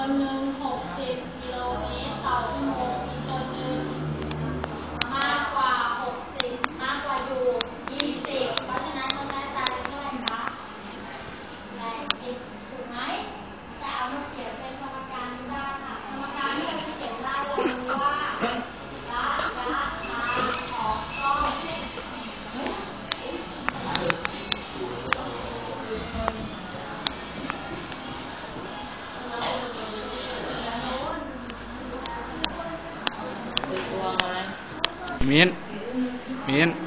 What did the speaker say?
ຄົນໜຶ່ງຫົກສິບກິໂລເມດຕໍ່ຊົ່ວໂມງ, ອີກຄົນໜຶ່ງມາກກວ່າຫົກສິບ ມາກກວ່າຢູ່ຍີ່ສິບ ເພາະສະນັ້ນຕ້ອງໃຊ້ອັດຕາເລັກເທົ່າໃດຄະ? ແປດສິບ ຖືກໄໝ? ແຕ່ເອົາມາຂຽນເປັນສະມະການນີ້ໄດ້ຄ່ະ. ສະມະການນີ້ເຮົາຈະຂຽນໄດ້ວ່າ ລະຍະທາງຂອງກ້ອງ. ມິນ ມິນ.